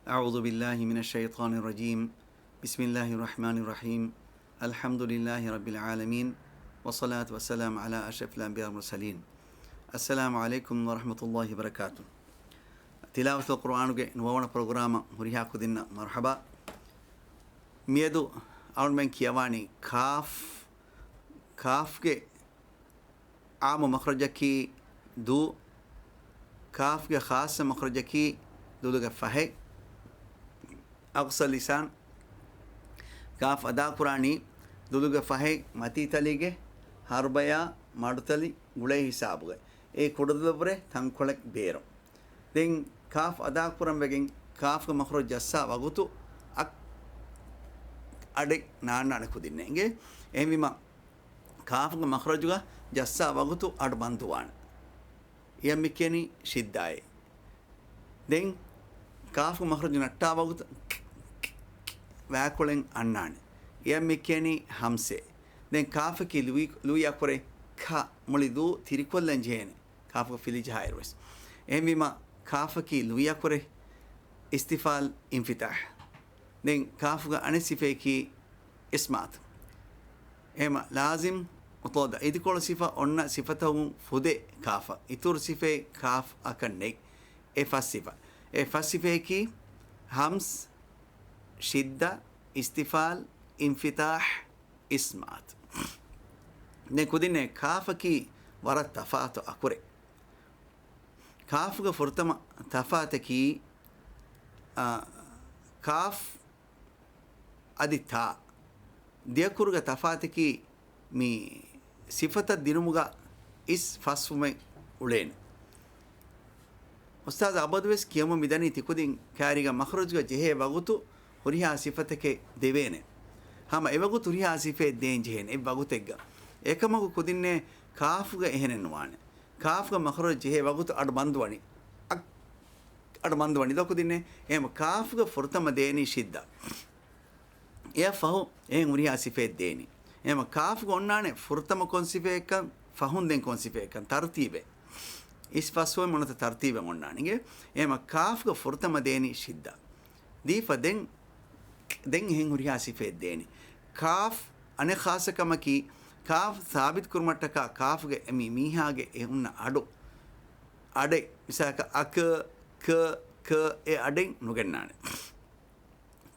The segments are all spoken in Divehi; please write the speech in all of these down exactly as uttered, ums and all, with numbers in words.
أعوذ بالله من الشيطان الرجيم. بسم الله الرحمن الرحيم. الحمد لله رب العالمين. والصلاة والسلام على أشرف الأنبياء والمرسلين. السلام عليكم ورحمة الله وبركاته. ތިލާވަތު ޤުރުއާނުގެ ނުވަވަނަ ޕްރޮގްރާމަށް ހުރިހާ ކުދިންނަށް މަރުޙަބާ. މިއަދު އަޅުމެން ކިޔަވާނީ ކާފް، ކާފްގެ އާއްމު މަޚްރަޖަކީ ދޫ، ކާފްގެ ޚާއްޞަ މަޚްރަޖަކީ ދުލުގެ ފަހެއް، އަޤްޞަ ލިސާން. ކާފް އަދާކުރާނީ ދުލުގެ ފަހެއް މަތީތަލީގެ ހަރުބަޔާ މަޑުތަލި ގުޅޭ ހިސާބުގައި އެ ކުޑަދުލަށްވުރެ ތަންކޮޅެއް ބޭރު. ދެން ކާފް އަދާކުރަން ވެގެން ކާފްގެ މަޚްރަޖު ޖައްސާ ވަގުތު އަ، އަޑެއް ނާންނާނެ ކުދިންނޭ އިނގޭ. އެހެންވީމަ ކާފްގެ މަޚްރަޖުގަ ޖައްސާ ވަގުތު އަޑު ބަންދުވާނެ. އެޔަށް މި ކިޔަނީ ޝިއްދާއޭ. ދެން ކާފްގެ މަޚްރަޖު ނައްޓާ ވަގުތު ވާކޮޅެއް އަންނާނެ. އެޔަށް މި ކިޔަނީ ހަމްސޭ. ދެން ކާފަކީ ލުއި، ލުއި އަކުރެއް ކަ މުޅި ދޫ ތިރިކޮށްލަން ޖެހޭނެ. ކާފުގަ ފިލިޖަހާއިރުވެސް. އެހެންވީމަ ކާފަކީ ލުއި އަކުރެއް، އިސްތިފާލް، އިންފިތާޙް. ދެން ކާފުގަ އަނެއް ސިފައަކީ އިސްމާތު. އެހެމަ ލާޒިމް މުތައްލަޤް އިދިކޮޅު ސިފަ އޮންނަ ސިފަތަކުން ފުދޭ ކާފަށް. އިތުރު ސިފައެއް ކާފް އަކަށް ނެތް. އެ ފަސް ސިފަ. އެ ފަސް ސިފައަކީ ހަމްސް، ޝިއްދަ، އިސްތިފާލް، އިންފިތާޙް، އިސްމާތު. ދެން ކުދިންނޭ ކާފަކީ ވަރަށް ތަފާތު އަކުރެއް. ކާފުގެ ފުރަތަމަ ތަފާތަކީ، އާ، ކާފް އަދި ތާ ދެއަކުރުގެ ތަފާތަކީ މި ސިފަތައް ދިނުމުގަ އިސް ފަސްވުމެއް އުޅޭނެ. އުސްތާޒު އަބަދުވެސް ކިޔަމުން މިދަނީ ތިކުދިން ކާރީގަ މަޚްރަޖުގަ ޖެހޭ ވަގުތު ހުރިހާ ސިފަތަކެއް ދެވޭނެ. ހަމަ އެވަގުތު ހުރިހާ ސިފައެއް ދޭން ޖެހޭނެ އެއްވަގުތެއްގަ. އެކަމަކު ކުދިންނޭ ކާފުގަ އެހެނެއް ނުވާނެ. ކާފުގަ މަޚްރަޖު ޖެހޭ ވަގުތު އަޑު ބަންދުވަނީ. އަ، އަޑު ބަންދުވަނީ ދޯ ކުދިންނޭ. އެހެމަ ކާފުގަ ފުރަތަމަ ދޭނީ ޝިއްދަ. އެއަށް ފަހު އެހެން ހުރިހާ ސިފައެއް ދޭނީ. އެހެމަ ކާފުގަ އޮންނާނެ ފުރަތަމަ ކޮން ސިފައެއްކަން، ފަހުން ދެން ކޮން ސިފައެއްކަން ތަރުތީބެއް. އިސް ފަސްވުމެއް ނުވަތަ ތަރުތީބެއް އޮންނާނެ އިނގޭ. އެހެމަ ކާފުގަ ފުރަތަމަ ދޭނީ ޝިއްދަ. ދީފަ ދެން، ދެން އެހެން ހުރިހާ ސިފައެއް ދޭނީ. ކާފް އަނެއް ޚާއްޞަ ކަމަކީ، ކާފް ސާބިތު ކުރުމަށްޓަކާ ކާފުގެ އެ މި މީހާގެ އެ ހުންނަ އަޑު، އަޑެއް، މިސާލަކަށް އަ، ކަ، ކަ، ކަ އެ އަޑެއް ނުގެންނާނެ.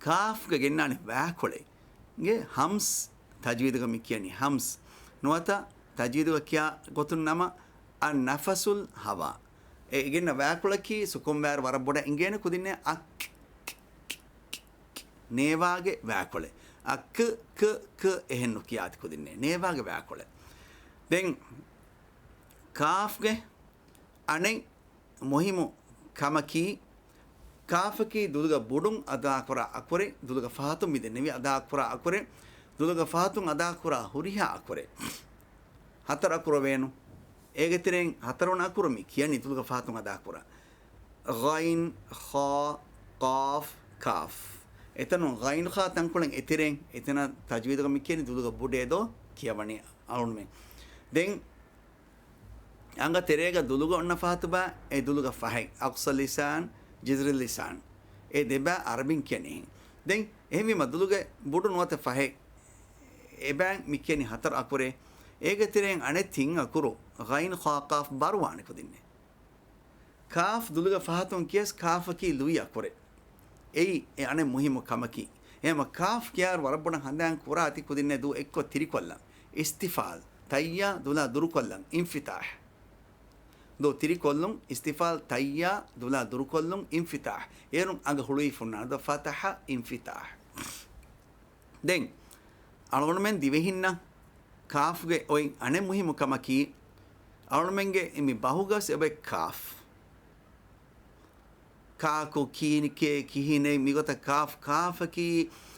ކާފްގަ ގެންނާނެ ވާކޮޅެއް. އިނގޭ ހަމްސް ތަޖްވީދުގަ މި ކިޔަނީ ހަމްސް. ނުވަތަ ތަޖްވީދުގަ ކިޔާ ގޮތުން ނަމަ، އައް ނަފަސުލް ހަވާ. އެ ގެންނަ ވާކޮޅަކީ ސުކުން ވާއިރު ވަރަށް ބޮޑަށް އިނގޭނެ ކުދިންނޭ އަ، ނޭވާގެ ވާކޮޅެއް. އަ، ކަ، ކަ، ކަ އެހެން ނުކިޔާތި ކުދިންނޭ. ނޭވާގެ ވާކޮޅެއް. ދެން ކާފްގެ އަނެއް މުހިއްމު ކަމަކީ، ކާފަކީ ދުލުގަ ބުޑުން އަދާކުރާ އަކުރެއް، ދުލުގަ ފަހަތުން މި ދެންނެވި އަދާކުރާ އަކުރެއް، ދުލުގަ ފަހަތުން އަދާކުރާ ހުރިހާ އަކުރެއް. ހަތަރު އަކުރު ވޭނު. އޭގެ ތެރެއިން ހަތަރުވަނަ އަކުރު މި ކިޔަނީ ދުލުގަ ފަހަތުން އަދާކުރާ. ޣައިން، ޚާ، ޤާފް، ކާފް. އެތަނުން ޣައިން ޚާ ތަންކޮޅެއް އެތެރެއިން، އެތަނަށް ތަޖްވީދުގަ މި ކިޔަނީ ދުލުގަ ބުޑޭ ދޯ ކިޔަވަނީ އަޅުންމެ. ދެން އަނގަ ތެރޭގަ ދުލުގަ އޮންނަ ފަހަތު ބާ، އެ ދުލުގަ ފަހެއް، އަޤްޞަ ލިސާން، ޖިޒްރި ލިސާން. އެ ދެބާ އަރަބިން ކިޔަނީ. ދެން އެހެންވީމަ ދުލުގެ ބުޑު ނުވަތަ ފަހެއް، އެބާ މި ކިޔަނީ ހަތަރު އަކުރޭ. އޭގެ ތެރެއިން އަނެއް ތިން އަކުރު، ޣައިން ޚާ ޤާފް ބަރުވާނެ ކުދިންނޭ. ކާފް ދުލުގަ ފަހަތުން ކިޔަސް ކާފަކީ ލުއި އަކުރެއް. އެއީ އެ އަނެއް މުހިއްމު ކަމަކީ. އެހެމަ ކާފް ކިޔާއިރު ވަރަށް ބޮޑަށް ހަނދާން ކުރާތި ކުދިންނޭ ދޫ އެއްކޮށް ތިރިކޮށްލަން. އިސްތިފާލް، ތައްޔާ ދުލާ ދުރުކޮށްލަން، އިންފިތާޙް. ދޯ ތިރިކޮށްލުން، އިސްތިފާލް، ތައްޔާ ދުލާ ދުރުކޮށްލުން، އިންފިތާޙް. އޭރުން އަނގަ ހުޅުވި ފުންނާނެ ދޯ، ފަތަޙަ، އިންފިތާޙް. ދެން އަޅުގަނޑުމެން ދިވެހިންނަށް ކާފްގެ އޮތް އަނެއް މުހިއްމު ކަމަކީ، އަޅުގަނޑުމެންގެ މި ބަހުގަސް އެބައި ކާފް. ކާކު، ކީނި، ކޭ، ކިހިނެއް، މިގޮތަށް ކާފް، ކާފަކީ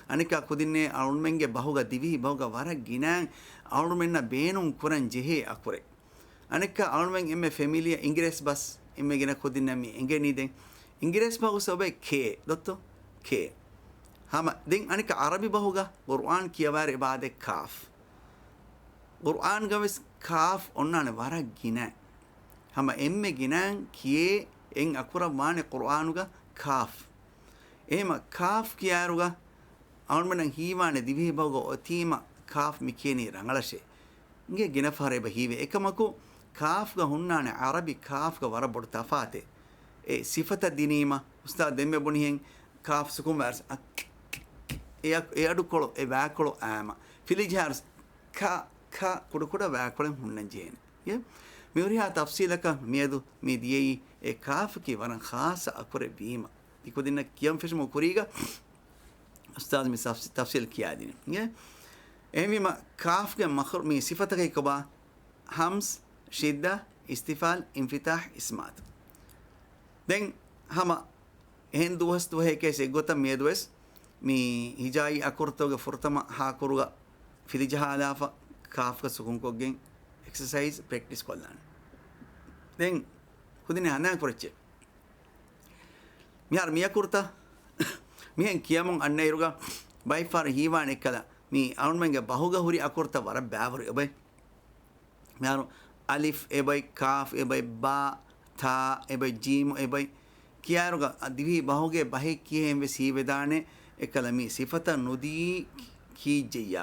އަނެއްކާ ކުދިންނޭ އަޅުގަނޑުމެންގެ ބަހުގަ ދިވެހި ބަހުގަ ވަރަށް ގިނައިން އަޅުގަނޑުމެންނަށް ބޭނުން ކުރަން ޖެހޭ އަކުރެއް. އަނެއްކާ އަޅުމެން އެންމެ ފެމިލީއަށް އިނގިރޭސި ބަސް އެންމެ ގިނަ ކުދިންނަށް މި އެނގެނީ ދެން. އިނގިރޭސި ބަހުގަސް އޮބެ ކޭ، ދޮއްތޯ؟ ކޭ. ހަމަ ދެން އަނެއްކާ އަރަބި ބަހުގަ ޤުރުއާން ކިޔަވާއިރު އެބަ އާދޭ ކާފް. ޤުރުއާންގަވެސް ކާފް އޮންނާނެ ވަރަށް ގިނަ. ހަމަ އެންމެ ގިނައިން ކިޔޭ އެއް އަކުރަށް ވާނެ ޤުރުއާނުގަ ކާފް. އެހެމަ ކާފް ކިޔާއިރުގަ އަޅުމެންނަށް ހީވާނެ ދިވެހި ބަހުގަ އޮތީމަ ކާފް މި ކިޔެނީ ރަނގަޅަށޭ. އިނގޭ ގިނަ ފަހަރެއް އެބަ ހީވޭ. އެކަމަކު ކާފްގަ ހުންނާނެ އަރަބި ކާފްގަ ވަރަށް ބޮޑު ތަފާތެއް. އެ ސިފަތައް ދިނީމަ، އުސްތާދު ދެންމެ ބުނިހެން ކާފް ސުކުން ވާއިރުސް އަ، އެ އަ، އެ އަޑުކޮޅު، އެ ވާކޮޅު އާމަ. ފިލިޖަހާއިރުސް ކަ، ކަ ކުޑަކުޑަ ވާކޮޅެއް ހުންނަން ޖެހޭނެ. އިނގޭ؟ މި ހުރިހާ ތަފްސީލަކަށް މިއަދު މި ދިޔައީ އެ ކާފަކީ ވަރަށް ޚާއްޞަ އަކުރެއް ވީމަ. ތިކުދިންނަށް ކިޔަން ފެށުމުގެ ކުރީގަ އުސްތާޒު މި ތަފްސީ-، ތަފްސީލް ކިޔާދިނީ. އިނގޭ؟ އެހެންވީމަ ކާފްގެ މަޚްރަ-، މި ސިފަތަކަކީ ކޮބާ؟ ހަމްޒް، ޝިއްދަ، އިސްތިފާލް، އިންފިތާޙް، އިސްމާތު. ދެން ހަމަ އެހެން ދުވަސް ދުވަހެކޭ އެއްގޮތަށް މިއަދުވެސް މި ހިޖާއީ އަކުރުތަކުގެ ފުރަތަމަ ހާ އަކުރުގަ ފިލިޖަހާލާފަ ކާފްގަ ސުކުންކޮށްގެން އެކްސަސައިޒް ޕްރެކްޓިސް ކޮށްލާނެ. ދެން ކުދިން ހަނދާން ކުރައްޗޭ. މިހާރު މި އަކުރުތައް މިހެން ކިޔަމުން އަންނައިރުގަ ބައެއްފަހަރު ހީވާނެ އެއްކަލަ މި އަޅުމެންގެ ބަހުގަ ހުރި އަކުރުތައް ވަރަށް ބާވަރު އެބައި. މިހާރު އަލިފް އެބައި، ކާފް އެބައި، ބާ، ތާ އެބައި، ޖީމު އެބައި ކިޔާއިރުގަ ދިވެހި ބަހުގެ ބަހެއް ކިޔެހެން ވެސް ހީވެދާނެ އެއްކަލަ މި ސިފަތައް ނުދީ ކީއްޖެއްޔާ.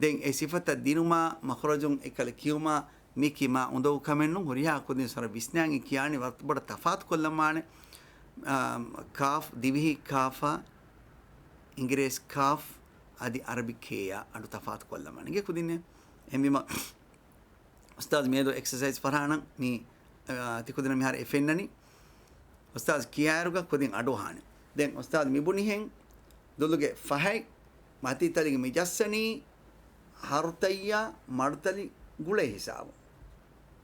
ދެން އެ ސިފަތައް ދިނުމާ، މަޚްރަޖުން އެއްކަލަ ކިޔުމާ، މި ކިމާ އުނދަގޫ ކަމެއް ނޫން. ހުރިހާ ކުދިން ސޮރަ ވިސްނާގެން ކިޔާނީ ވަރަށް ބޮޑަށް ތަފާތު ކޮށްލަންވާނެ. އާ، ކާފް، ދިވެހި ކާފާ، އިނގިރޭސި ކާފް، އަދި އަރަބި ކޭއާ އަޑު ތަފާތު ކޮށްލަންވާނެ. އިނގޭ ކުދިންނޭ. އެހެންވީމަ، އުސްތާޒު މިއަދު އެކްސަސައިޒް ފަރާނަން މި، އާ، ތިކުދިންނަށް މިހާރު އެ ފެންނަނީ. އުސްތާޒު ކިޔާއިރުގަ ކުދިން އަޑުއަހާނެ. ދެން އުސްތާޒު މިބުނިހެން ދުލުގެ ފަހަތް މަތީތަލިގެ މި ޖައްސަނީ ހަރުތައްޔާ މަޑުތަލި ގުޅޭ ހިސާބު.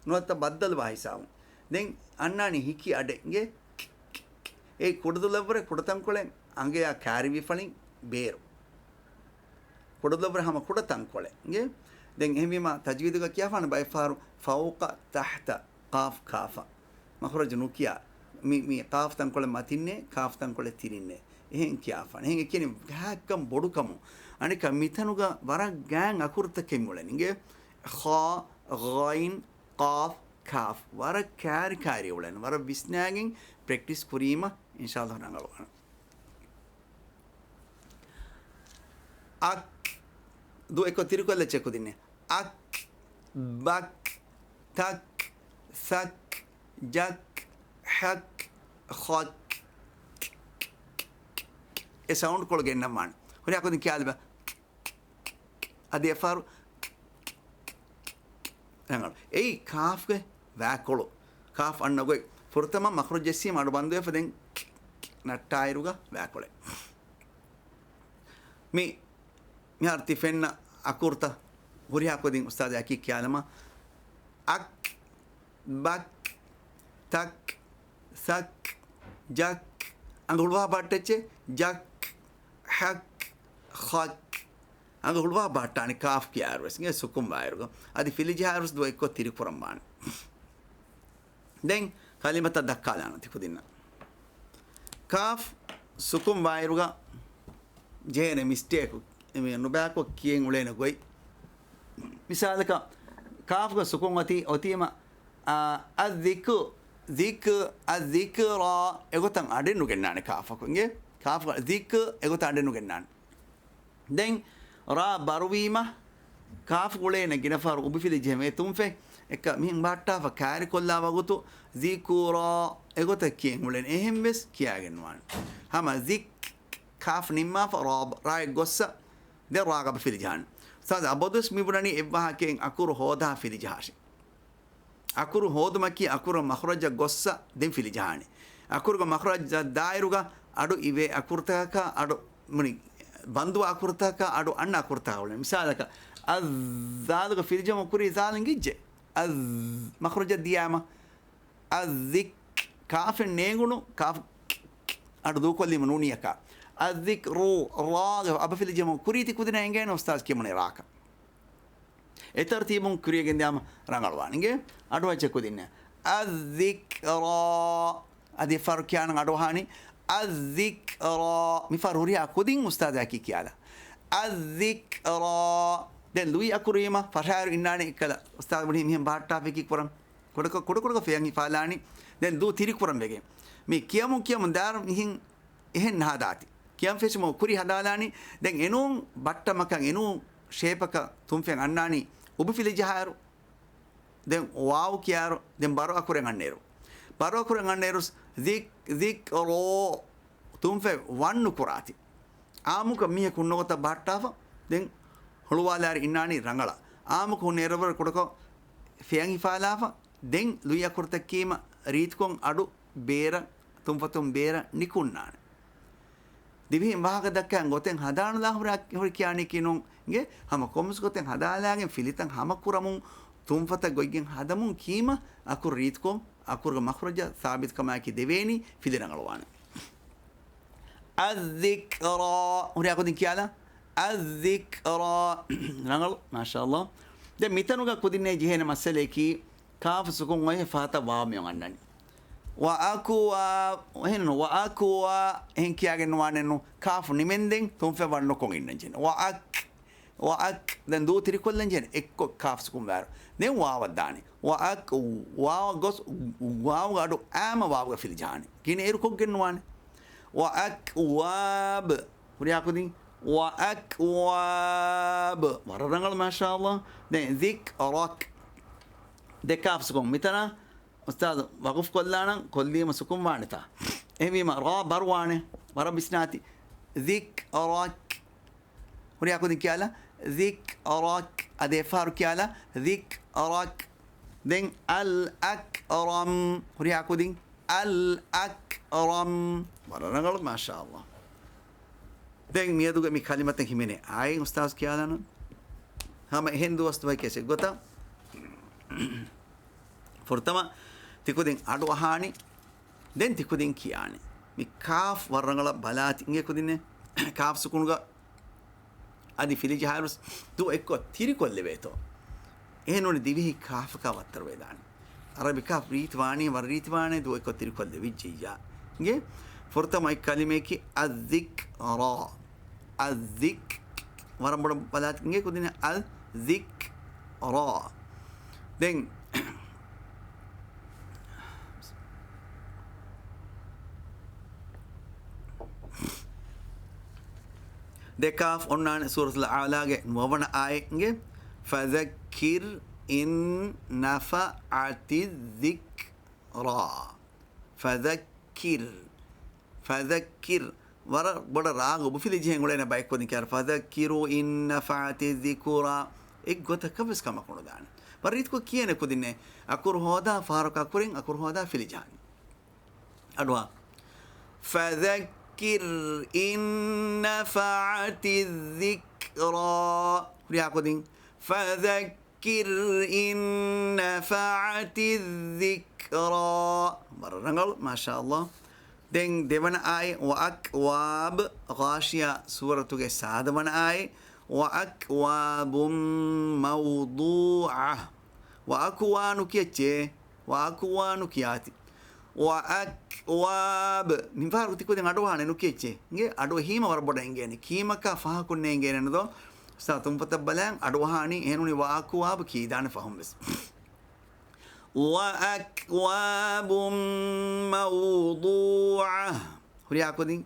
ނުވަތަ ބައްދަލުވާ ހިސާބު. ދެން އަންނާނީ ހިކި އަޑެއް. އިނގޭ؟ އެ ކުޑަދުލަށްވުރެ ކުޑަތަންކޮޅެއް އަނގަޔާ ކާރިވިފަޅިން ބޭރު. ކުޑަދުލަށްވުރެ ހަމަ ކުޑަތަންކޮޅެއް. އިނގޭ؟ ދެން އެހެންވީމަ ތަޖްވީދުގަ ކިޔާފާނެ ބައެއްފަހަރު ފައުޤަ، ތަޙްތަ، ޤާފް، ކާފަ. މަޚްރަޖު ނުކިޔާ. މި، މި ޤާފް ތަންކޮޅެއް މަތިންނޭ، ކާފް ތަންކޮޅެއް ތިރިންނޭ. އެހެން ކިޔާފާނެ. އެހެން އެކިޔަނީ ގާތްކަން ބޮޑުކަމުން. އަނެއްކާ މިތަނުގަ ވަރަށް ގާތް އަކުރުތަކެއް މިއުޅެނީ. އިނގޭ؟ ޚާ، ޣައިން، ޤާފް، ކާފް. ވަރަށް ކާރި ކާރި އުޅެން. ވަރަށް ވިސްނާގެން ޕްރެކްޓިސް ކުރީމަ އިންޝާﷲ ރަނގަޅުވާނެ. އަކް. ދު އެއްކޮށް ތިރިކޮށްލައްޗޭ ކުދިންނޭ. އަކް، ބަކް، ތަކް، ސަކް، ޖަކް، ހަކް، ޚަކް. އެ ސައުންޑް ކޮޅު ގެންނަން ވާނެ. ހުރިހާ ކުދިން ކިޔާލިބަ. އަދި އެފަހަރު ރަނގަޅު. އެއީ ކާފްގެ ވާކޮޅު. ކާފް އަންނަ ގޮތް. ފުރަތަމަ މަޚްރަޖް ޖެއްސީމަ އަޑު ބަންދުވެފަ ދެން ނައްޓާއިރުގަ ވާކޮޅެއް. މި، މިހާރު ތި ފެންނަ އަކުރުތައް ހުރިހާ ކުދިން އުސްތާޒާ އެކީ ކިޔާލަމާ. އަކް، ބަކް، ތަކް، ސަކް، ޖަކް. އަނގަ ހުޅުވާ ބަހައްޓައްޗޭ. ޖަކް، ހަކް، ޚަކް. އަނގަ ހުޅުވާ ބަހައްޓާނެ ކާފް ކިޔާއިރުވެސް. އިނގޭ ސުކުން ވާއިރުގަ. އަދި ފިލިޖަހާއިރުވެސް ދު އެއްކޮށް ތިރިކުރަން ވާނެ. ދެން ކަލިމަތައް ދައްކާލާނަން ތި ކުދިންނަށް. ކާފް ސުކުން ވާއިރުގަ ޖެހޭނެ މިސްޓޭކު، ނުބައިކޮށް ކިޔެން އުޅޭނެ ގޮތް. މިސާލަކަށް، ކާފްގަ ސުކުން އޮތީ، އޮތީމަ، އާ، އައްޒިކު، ޒިކު، އައްޒިކުރާ، އެގޮތަށް އަޑެއް ނުގެންނާނެ ކާފަކު. އިނގޭ؟ ކާފްގަ ޒިކު، އެގޮތަށް އަޑެއް ނުގެންނާނެ. ދެން ރާ ބަރުވީމަ، ކާފް އުޅޭނެ ގިނަފަހަރު އުބިފިލި ޖެހެމޭ ތުންފެ، އެއްކަ މިހެން ބަހައްޓާފަ ކާރިކޮށްލާ ވަގުތު، ޒިކުރާ، އެގޮތަށް ކިޔެން އުޅެން. އެހެން ވެސް ކިޔާގެން ނުވާނެ. ހަމަ ޒިކް، ކާފް ނިންމާފަ، ރާ، ރާއެއް ގޮއްސަ، ދެން ރާގަ އަބަ ފިލިޖަހާނެ. އުސްތާޒް އަބަދުވެސް މިބުނަނީ އެއްވާހަކައިން އަކުރު ހޯދާ ފިލިޖަހާށި. އަކުރު ހޯދުމަކީ އަކުރު މަޚްރަޖަށް ގޮއްސަ ދެން ފިލިޖަހާނެ. އަކުރުގެ މަޚްރަޖަށް ދާއިރުގަ އަޑު އިވޭ އަކުރުތަކަކާ އަޑު، މުނި، ބަންދުވާ އަކުރުތަކަކާ އަޑު އަންނަ އަކުރުތަކާ އުޅެން. މިސާލަކަށް، އައްޒާލުގަ ފިލިޖަމު ކުރީ ޒާލުން ގިއްޖެ. އައްޒް، މަޚްރަޖަށް ދިޔާމަ. އައްޒިކް، ކާފެއް ނޭނގުނު، ކާފް އަޑު ދޫކޮށްލީމަ ނޫނިއަކާ. އައްޒިކް ރޫ، ރާގެ އަބަފިލި ޖަމު ކުރީތި ކުދިންނަށް އެނގޭނެ އުސްތާޒް ކިޔަމުނެ ރާކަށް. އެ ތަރުތީބުން ކުރިޔަށް ގެންދިޔާމަ ރަނގަޅުވާނެ. އިނގޭ؟ އަޑުއައްޗެ ކުދިންނެ. އައްޒިކްރާ. އަދި އެއްފަހަރު ކިޔާނަން އަޑުއަހާނީ. އައްޒިކްރާ. މިފަހަރު ހުރިހާ ކުދިން އުސްތާޒާ ކި ކިޔާލާ. އައްޒިކްރާ. ދެން ލުއި އަކުރުވީމަ ފަށާއިރު އިންނާނެ އެއްކަލަ. އުސްތާޒް ބުނީ މިހެން ބަހައްޓާފަ ކި ކުރަން. ކުޑަކޮށް، ކުޑަކުޑަކޮށް ފެޔަން ހިފާލާނީ. ދެން ދޫ ތިރިކުރަން ވެގެން. މި ކިޔަމުން ކިޔަމުން ދާރު މިހިން އެހެން ހަދާތި. ކިޔަން ފެށުމު ކުރި ހަދާލާނީ. ދެން އެނޫން ބައްޓަމަކަށް އެނޫން ޝޭޕަކަށް ތުންފަތް އަންނާނީ އުބުފިލި ޖަހާއިރު. ދެން ވާވު ކިޔާއިރު، ދެން ބަރު އަކުރެއް އަންނައިރު. ބަރު އަކުރެއް އަންނައިރު ޒިކް، ޒިކްރޯ، ތުންފަތް ވަން ނުކުރާތި. އާއްމުކޮށް މީހަކު ހުންނަ ގޮތަށް ބަހައްޓާފަ، ދެން ހުޅުވާލާއިރު އިންނާނީ ރަނގަޅަށް. އާއްމުކޮށް ހުންނަ އެރަށްވަރަށް ކުޑަކޮށް ފެޔަން ހިފާލާފަ، ދެން ލުއި އަކުރުތައް ކީމަ ރީތިކޮށް އަޑު ބޭރަށް، ތުންފަތުން ބޭރަށް ނިކުންނާނެ. ދިވެހިން ވާހަކަ ދައްކަން ގޮތެއް ހަދާނުލާ ހުރި، ހުރި ކިޔާނީކީ ނޫން. އިނގޭ ހަމަ ކޮންމެސް ގޮތެއް ހަދާލާގެން ފިލިތައް ހަމަ ކުރަމުން ތުންފަތަށް ގޮތްގެން ހަދަމުން ކީމަ އަކުރު ރީތިކޮށް އަކުރުގެ މަޚްރަޖަށް ސާބިތުކަމާއެކީ ދެވޭނީ ފިލި ރަނގަޅުވާނެ. އައްޒިކްރާ. ހުރިހާ ކުދިން ކިޔާލާ. އައްޒިކްރާ. ރަނގަޅު. މާޝާﷲ. ދެން މިތަނުގަ ކުދިންނޭ ޖެހޭނެ މައްސަލައަކީ، ކާފު ސުކުން އޮތް ފަހަތަށް ވާވް މިއޮން އަންނަނީ. ވައަކުވާ، އެހެން ނޫން، ވައަކުވާ، އެހެން ކިޔާގެން ނުވާނެ ނޫން. ކާފު ނިމެންދެން ތުންފަތް ވަން ނުކޮށް އިންނަން ޖެހޭނެ. ވައަކް، ވައަކް، ދެން ދޫ ތިރިކޮށްލަން ޖެހޭނެ. އެއްކޮށް ކާފު ސުކުން ވާއިރު. ދެން ވާވަށް ދާނެ. ވައަކް، ވާވަށް ގޮސް، ވާވުގެ އަޑު އާމަ ވާވުގަ ފިލި ޖަހާނެ. ގިނަ އިރުކޮށްގެން ނުވާނެ. ވައަކްވާބް. ހުރިހާ ކުދިން. ވައަކްވާބް. ވަރަށް ރަނގަޅު، މާޝާﷲ. ދެން ޒިކްރަކް. ދެ ކާފު ސުކުން. މިތަނަށް އުސްތާޛު ވަގުފު ކޮށްލާނަން، ކޮށްލީމަ ސުކުން ވާނެތާ؟ އެހެންވީމަ ރާ ބަރު ވާނެ. ވަރަށް ވިސްނާތި. ޒިކްރަކް. ހުރިހާ ކުދިން ކިޔާލާ. ޒިކްރަކް. އަދި އެއްފަހަރު ކިޔާލާ. ޒިކްރަކް. ދެން އަލްއަކްރަމް. ހުރިހާ ކުދިން. އަލްއަކްރަމް. ވަރަށް ރަނގަޅު، މާޝާﷲ. ދެން މިއަދުގެ މި ކަލިމަތައް ހިމެނޭ އާއެއް އުސްތާޛު ކިޔާލާނަން. ހަމަ އެހެން ދުވަސް ދުވަހަކީ އެއްގޮތަށް. ފުރަތަމަ ތިކުދިން އަޑު އަހާނީ. ދެން ތިކުދިން ކިޔާނީ. މި ކާފް ވަރަށް ރަނގަޅަށް ބަލާތި. އިނގޭ ކުދިންނޭ. ކާފް ސުކުނުގަ އަދި ފިލި ޖަހާއިރުސް ދު އެއްކޮށް ތިރިކޮށްލެވޭތޯ. އެހެން ނޫނީ ދިވެހި ކާފަކާ ވައްތަރުވެދާނެ. އަރަބި ކާފް ރީތި ވާނީ، ވަރަށް ރީތި ވާނީ، ދު އެއްކޮށް ތިރިކޮށްލެވިއްޖެއްޔާ. އިނގޭ ފުރަތަމަ އެއް ކަލިމައަކީ އައްޒިކްރާ. އައްޒިކް، ވަރަށް ބޮޑަށް ބަލާތި. އިނގޭ ކުދިން އައްޒިކްރާ. ދެން ދެ ކާފް އޮންނާނެ ސޫރަތުލް އަޢުލާގެ ނުވަވަނަ އާޔަތްގެ، فَذَكِّرْ إِن نَّفَعَتِ الذِّكْرَىٰ. فَذَكِّرْ، فَذَكِّرْ. ވަރަށް ބޮޑަށް ރާގު އުބުފިލި ޖެހެން އުޅޭނެ ބައެއް ކުދިން ކިޔާ، فَذَكِّرْ إِن نَّفَعَتِ الذِّكْرَىٰ. އެއްގޮތަކަށް ވެސް ކަމަކު ނުދާނެ. ވަރަށް ރީތިކޮށް ކިޔޭނެ ކުދިންނޭ. އަކުރު ހޯދާ ފަހަރަކު އަކުރެއް އަކުރު ހޯދާ ފިލި ޖަހާނީ. އަޑުއަހާ. فَذَكِّرْ إِن نَّفَعَتِ الذِّكْرَىٰ. ހުރިހާ ކުދިން. فَذَكِّرْ إِن نَّفَعَتِ الذِّكْرَىٰ. ވަރަށް ރަނގަޅު، މާޝާﷲ. ދެން ދެވަނަ އާޔަތް، وَأَكْوَابٌ، ޣާޝިޔާ ސޫރަތުގެ ސާދަވަނަ އާޔަތް، وَأَكْوَابٌ مَّوْضُوعَةٌ. ވައަކުވާ ނުކިޔައްޗޭ، ވައަކުވާ ނުކިޔާތި. وَأَكْوَابٌ. މިފަހަރު ތިކުދިން އަޑުއަހާނެ ނުކިޔައްޗޭ. އިނގޭ އަޑު އެހީމަ ވަރަށް ބޮޑަށް އެނގޭނެ. ކީމަކާ ފަހަކުންނޭ އެނގޭނެ ނުދޯ؟ އުސްތާޛު ތުންފަތަށް ބަލާން އަޑުއަހާނީ އެހެންނޫނީ ވައަކުވާބު ކީދާނެ ފަހުން ވެސް. وَأَكْوَابٌ مَّوْضُوعَةٌ. ހުރިހާ ކުދިން.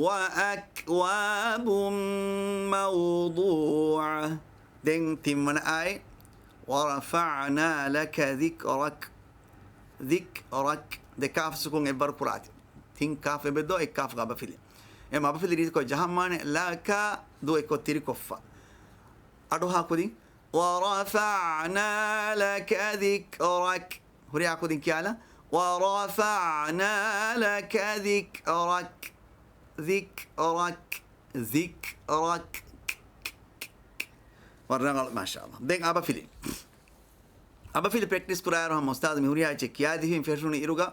وَأَكْوَابٌ مَّوْضُوعَةٌ. ދެން ތިންވަނަ އާޔަތް، وَرَفَعْنَا لَكَ ذِكْرَكَ. ޛިކްރަކް. ދެ ކާފް ސުކުން އެއްވަރު ކުރާތި. ތިން ކާފް އެބައޮތް ދޯ، އެއް ކާފްގަ އަބަފިލި. އެ އަބަފިލި ރީތިކޮށް ޖަހަންވާނެ، ލަކަ ދު އެއްކޮށް ތިރިކޮށްފަ. އަޑުއަހާ ކުދިން. وَرَفَعْنَا لَكَ ذِكْرَكَ. ހުރިހާ ކުދިން ކިޔާލާ. وَرَفَعْنَا لَكَ ذِكْرَكَ. ޛިކްރަކް. ޛިކްރަކް. ވަރަށް ރަނގަޅު، މާޝާﷲ. ދެން އަބަފިލި. އަބަފިލި ޕްރެކްޓިސް ކުރާއިރު ހަމަ އުސްތާޛު މި ހުރިހާ އެއްޗެއް ކިޔާދިފިން ފެށުނު އިރުގަ،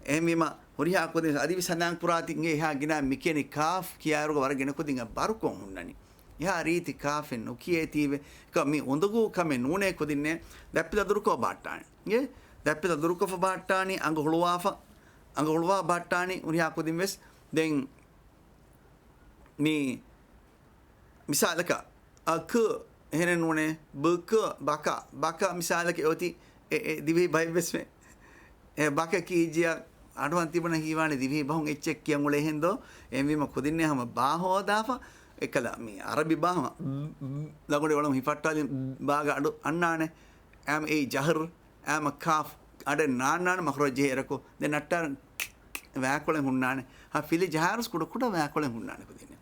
އެހެންވީމަ ހުރިހާ ކުދިން އަދިވެސް ހަނދާން ކުރާތި އިނގޭ އެހާ ގިނަ މިކިޔަނި ކާފް ކިޔާއިރުގަ ވަރަށް ގިނަ ކުދިން ބަރުކޮށް ހުންނަނީ. އެހާ ރީތި ކާފެއް ނުކިޔޭތީވެ. އެކަމް މި އުނދަގޫ ކަމެއް ނޫނޭ ކުދިންނޭ. ދަތްޕިލަ ދުރުކޮށް ބަހައްޓާނެ. އިނގޭ؟ ދަތްޕިލަ ދުރުކޮށްފަ ބަހައްޓާނީ، އަނގަ ހުޅުވާފަ، އަނގަ ހުޅުވާ ބަހައްޓާނީ ހުރިހާ ކުދިން ވެސް. ދެން މި މިސާލަކަށް، އަކު، އެހެނެއް ނޫނޭ، ބުކު، ބަކަ، ބަކަ މިސާލަކަށް އޮތީ، އެ، އެ، ދިވެހި ބައެއްވެސް މެ. އެ، ބަކަ ކީއްޖެޔާ، އަޑުއަން ތިބުނަ ހީވާނެ ދިވެހި ބަހުން އެއްޗެއް ކިޔަން އުޅޭހެންދޯ. އެހެންވީމަ ކުދިންނޭ ހަމަ ބާ ހޯދާފަ، އެކަލަ މި އަރަބި ބާ ހަމަ ލަގޮޑި އޮޅަމު ހިފައްޓާލި ބާގަ އަޑު އަންނާނެ. އާމަ އެއީ ޖަހްރު، އާމަ ކާފް އަޑެއް ނާންނާނެ މަޚްރަޖް ޖެހޭ އެރަކު. ދެން ނައްޓާރަ ވާކޮޅެއް ހުންނާނެ. ހަ ފިލި ޖަހާއިރުސް ކުޑަ ކުޑަ ވާކޮޅެއް ހުންނާނެ ކުދިންނޭ.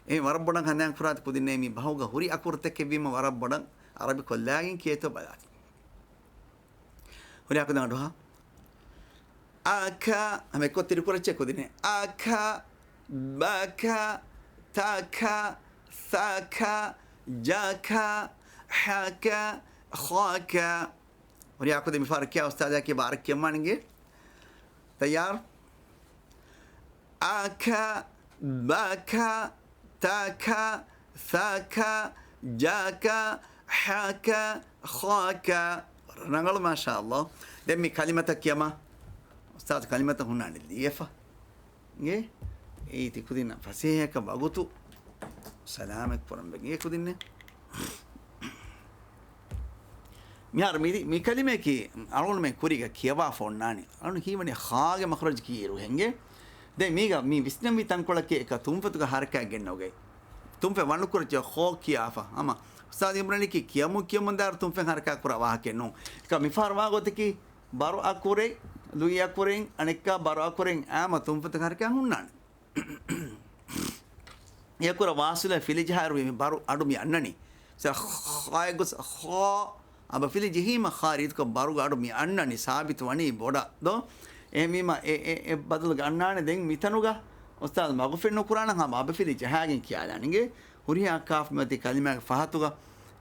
އެ ވަރަށް ބޮޑަށް ހަނދާން ކުރާތި ކުދިންނޭ މި ބަހުގަ ހުރި އަކުރުތަކެއްވީމަ ވަރަށް ބޮޑަށް އަރަބި ކޮށްލާގެން ކިޔޭތޯ ބަލާތި. ހުރިހާ ކުދިން އަޑުއަހާ. އަކަ، ހަމަ އެއްކޮށް ތިރިކުރައްޗޭ ކުދިންނޭ. އަކަ، ބަކަ، ތަކަ، ސަކަ، ޖަކަ، ހަކަ، ޚަކަ. ހުރިހާ ކުދިން މިފަހަރު ކިޔާ އުސްތާޛާ ކިޔާ ބާރަށް ކިޔަންވާނެ އިނގޭ. ތައްޔާރު؟ އަކަ، ބަކަ، ތަކަ، ސަކަ، ޖަކަ، ހަކަ، ޚަކަ. ރަނގަޅު، މާޝާﷲ. ދެން މި ކަލިމަތައް ކިޔަމާ. އުސްތާޛު ކަލިމަތައް ހުންނާނެ ލިޔެފަ. އިނގޭ؟ އެއީ ތި ކުދިންނަށް ފަސޭހަކަށް ވަގުތު ސަލާމަތް ކުރަން ވެގެން އެ ކުދިންނެއް. މިހާރު މި، މި ކަލިމަޔަކީ އަޅުގަނޑުމެން ކުރީގަ ކިޔަވާފަ އޮންނާނީ. އަޅުގަނޑު ހީވަނީ ޚާގެ މަޚްރަޖު ކީއިރު ހެންގެ. ދެން މީގަ މި ވިސްނެންވީ ތަންކޮޅަކީ އެކަ ތުންފަތުގަ ހަރަކާތް ގެންނަ އުގައި. ތުންފަތް ވަނުކުރައްޗަށް ޚޯ ކިޔާފަ. ހަމަ އުސްތާޛު އިމްރާނީކީ ކިޔަމުން ކިޔަމުން ދާއިރު ތުންފަތް ހަރަކާތް ކުރާ ވާހަކައެއް ނޫން. އެކަ މިފަހަރު ވާ ގޮތަކީ ބަރު އަކުރެއް، ލުއި އަކުރެއް، އަނެއްކާ ބަރު އަކުރެއް އާމަ ތުންފަތުގެ ހަރަކާތް ހުންނާނެ. އެ އަކުރަށް ވާސިލު ފިލި ޖަހާއިރު މި ބަރު އަޑު މި އަންނަނީ. ސަ ޚާއެއް ގޮސް ޚާ އަބަފިލި ޖެހީމަ ޚާ ރީތިކޮށް ބަރުގެ އަޑު މި އަންނަނީ ސާބިތު ވަނީ ބޮޑަށް ދޯ؟ އެހެންވީމަ އެ، އެ، އެ ބަދަލުގަ އަންނާނެ ދެން މިތަނުގަ އުސްތާޛު މަގުފެން ނުކުރާނަން ހަމަ އަބަފިލި ޖަހާގެން ކިޔާލާނެ އިނގޭ. ހުރިހާ ކާފް މިއޮތީ ކަލިމާގެ ފަހަތުގަ.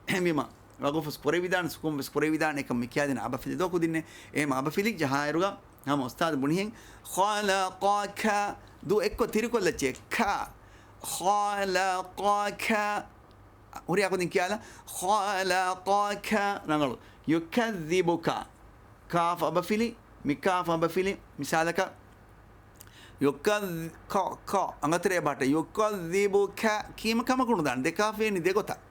އެހެންވީމަ ވަގުފުސް ކުރެވިދާނެ، ސުކޫން ވެސް ކުރެވިދާނެ، އެކަމް މި ކިޔާދިން އަބަފިލި ދޯ ކުދިންނެއް. އެހެން އަބަފިލި ޖަހާއިރުގަ ހަމަ އުސްތާޛު ބުނިހެން، ޚަލަޤަކަ، ދޫ އެއްކޮށް ތިރިކޮށްލައްޗޭ، ކަ، ޚަލަޤަކަ. ހުރިހާ ކުދިން ކިޔާލަ، ޚަލަޤަކަ. ރަނގަޅު. ޔުކައްޛިބުކަ. ކާފް އަބަފިލި، މި ކާފް އަބަފިލި، މިސާލަކަށް، ޔުކައް، ކަ، ކަ، އަނގަތެރޭ ބަހައްޓާ، ޔުކައްޛިބުކަ ކީމަ ކަމަކު ނުދާނެ. ދެ ކާފް އެނީ ދެ ގޮތަށް.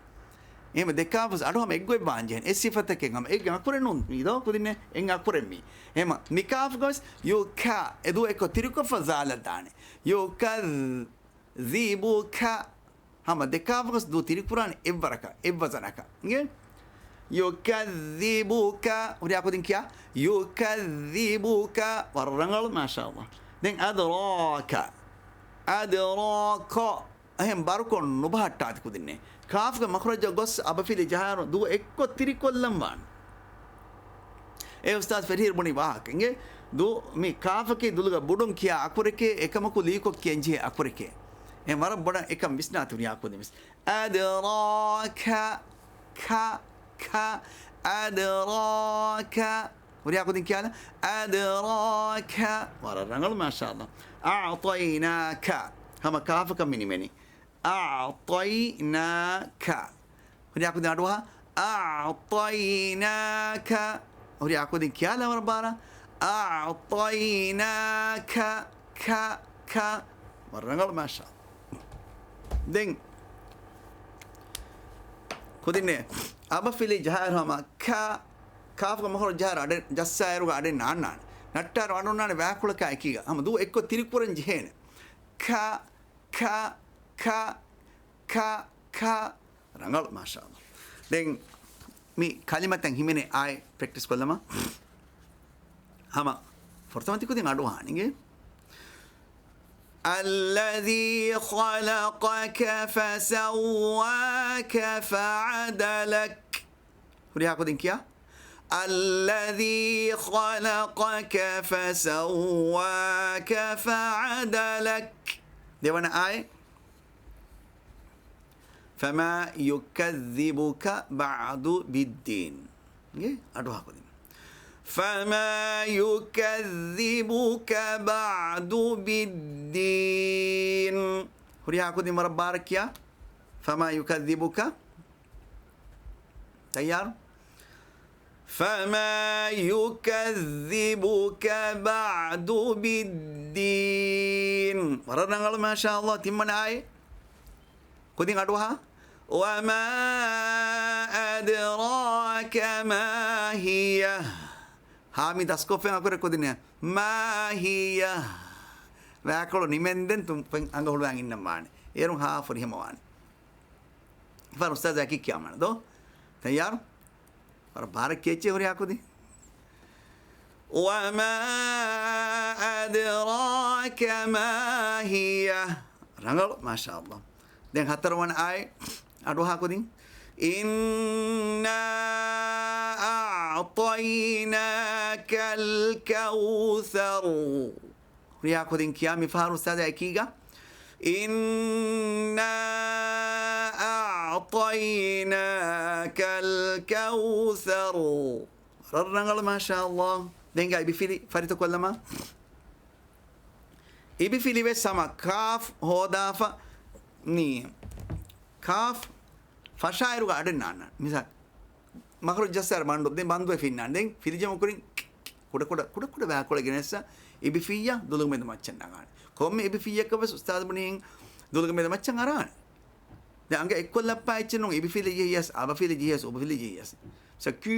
އެހެންވެ ދެ ކާފް ވެސް އަޑު ހަމަ އެއްގޮތް ވާން ޖެހޭނެ. އެއް ސިފަތަކެއް ހަމަ އެއް އަކުރެއް ނޫން މީ ދޯ ކުދިންނެއް އެއް އަކުރެއް މީ. އެހެން މި ކާފްގަ ވެސް ޔުކަ އެ ދޫ އެއްކޮށް ތިރިކޮށްފަ ޒާލަށް ދާނެ. ޔުކައް ޒިބުކަ. ހަމަ ދެ ކާފްގަސް ދޫ ތިރިކުރާނެ އެއްވަރަކަށް، އެއްވަޒަނަކަށް. އިނގޭ؟ ޔުކައްޒިބުކަ. ހުރިހާ ކުދިން ކިޔާ. ޔުކައްޒިބުކަ. ވަރަށް ރަނގަޅު، މާޝާﷲ. ދެން އަދްރާކަ. އަދްރާކަ. އެހެން ބަރުކޮށް ނުބަހައްޓާތި ކުދިންނޭ. ކާފްގެ މަޚްރަޖަށް ގޮސް އަބަފިލި ޖަހާއިރު ދޫ އެއްކޮށް ތިރިކޮށްލަން ވާނެ. އޭ އުސްތާޛު ފެށިއިރު ބުނި ވާހަކަ އިނގޭ. ދޫ މި ކާފަކީ ދުލުގަ ބޮޑުން ކިޔާ އަކުރެކޭ، އެކަމަކު ލީކޮށް ކިޔަންޖެހޭ އަކުރެކޭ. އެ ވަރަށް ބޮޑަށް އެކަން ވިސްނާތި ހުރިހާ ކުދިން ވެސް. އަދްރާކަ، ކަ، ކަ، އަދްރާކަ. ހުރިހާ ކުދިން ކިޔާލަ، އަދްރާކަ. ވަރަށް ރަނގަޅު، މާޝާﷲ. އަޢްޠައިނާކަ. ހަމަ ކާފަކަށް މި ނިމެނީ. އަޢްޠައިނާކަ. ހުރިހާ ކުދިން އަޑުއަހާ. އަޢްޠައިނާކަ. ހުރިހާ ކުދިން ކިޔާލާ ވަރަށް ބާރަށް. އަޢްޠައިނާކަ. ކަ، ކަ. ވަރަށް ރަނގަޅު، މާޝާ. ދެން ކުދިންނޭ އަބަފިލި ޖަހާއިރު ހަމަ ކަ، ކާފްގެ މަޚްރަޖު ޖަހާއިރު އަޑެއް ޖައްސާއިރުގަ އަޑެއް ނާންނާނެ. ނައްޓާއިރު އަޑު ނާންނާނެ ވާކޮޅަކާ އެކީގަ. ހަމަ ދޫ އެއްކޮށް ތިރިކުރަން ޖެހޭނެ. ކަ، ކަ، ކަ، ކަ، ކަ. ރަނގަޅު، މާޝާﷲ. ދެން މި ކަލިމަތައް ހިމެނޭ އާއި ޕްރެކްޓިސް ކޮށްލަމާ. ހަމަ ފުރަތަމަ ތި ކުދިން އަޑުއަހާނެ އިނގޭ. الذي خلقك فسواك فعدلك. ހުރިހާ ކުދިން ކިޔާ. الذي خلقك فسواك فعدلك. ދެވަނަ އާއެއް. فما يكذبك بعد بالدين. އިނގޭ؟ އަޑުއަހާ ކުދިން. فما يكذبك بعد بالدين. ހުރިހާ ކުދިން ވަރަށް ބާރަށް ކިޔާ. فما يكذبك. ތައްޔާރު؟ فما يكذبك بعد بالدين. ވަރަށް ރަނގަޅު، މާޝާﷲ. ތިންވަނަ އާއެއް. ކުދިން އަޑުއަހާ. وما أدراك ما هيه. ހާ މި ދަސްކޮށްފައި އަކުރެއް ކުދިންނެއް. މާ ހިޔަ. ވާކޮޅު ނިމެންދެން ތުންފަތް އަނގަ ހުޅުވާން އިންނަން ވާނެ. އޭރުން ހާ ފުރިހަމަ ވާނެ. ފަރު އުސްތާޒާ ކި ކިޔާމަން ދޯ؟ ތައްޔާރު؟ ވަރަށް ބާރަށް ކިޔައްޗޭ ހުރިހާ ކުދިން. وما أدراك ما هي. ރަނގަޅު، މާޝާﷲ. ދެން ހަތަރުވަނަ އާޔަތް އަޑުއަހާ ކުދިން. إنا أعطيناك الكوثر. ހުރިހާ ކުދިން ކިޔާ މި ފަހަރު އުސްތާޒާ އެކީގަ. إنا أعطيناك الكوثر. ވަރަށް ރަނގަޅު، މާޝާﷲ. ދެން އިބިފިލި ފަރިތަކޮށްލަމާ. އިބިފިލިވެސް ހަމަ ކާފް ހޯދާފަ ނީ. ކާފް ފަށާއިރުގަ އަޑެއް ނާންނާނެ. މިސާލް، މަޚްރަޖް ޖައްސާއިރު ބަނޑު ދެން ބަންދުވެފަ އިންނާނެ. ދެން ފިލިޖަމަކުރިން ކުޑަކުޑަ، ކުޑަކުޑަ ވާކޮޅެއް ގެނެއްސަ އިބިފިއްޔާ ދުލުގެ މެދު މައްޗަށް ނަގާނެ. ކޮންމެ އިބިފިއްޔަކަށް ވެސް އުސްތާޒު ބުނީ ދުލުގެ މެދު މައްޗަށް އަރާނެ. ދެން އަނގަ އެއްކޮށް ލައްޕާ އެއްޗެއް ނޫން، އިބިފިލި ޖެހިޔަސް، އަބަފިލި ޖެހިޔަސް، އުބުފިލި ޖެހިޔަސް. ސަ ކީ،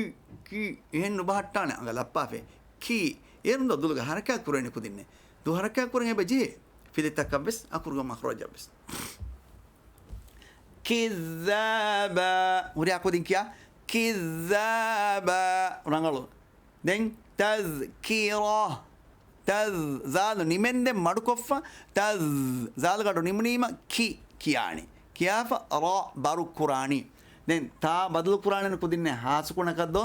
ކީ، އެހެން ނުބަހައްޓާނެ އަނގަ ލައްޕާފައި. ކީ، އޭރުން ދޯ ދުލުގަ ހަރަކާތް ކުރެވެނީ ކުދިންނޭ. ދު ހަރަކާތް ކުރަން އެބަ ޖެހޭ. ފިލިތަކަށް ވެސް، އަކުރުގެ މަޚްރަޖަށް ވެސް. ކިއްޒާބާ. ހުރިހާ ކުދިން ކިޔާ. ކިއްޒާބާ. ރަނގަޅު. ދެން ތަޒްކިރާ. ތަޒް، ޒާލު ނިމެންދެން މަޑުކޮށްފަ، ތަޒް، ޒާލުގަޑު ނިމުނީމަ ކި ކިޔާނީ. ކިޔާފަ ރާ ބަރު ކުރާނީ. ދެން ތާ ބަދަލު ކުރާނެ ކުދިންނެއް ހާސްކުނަކަށް ދޯ؟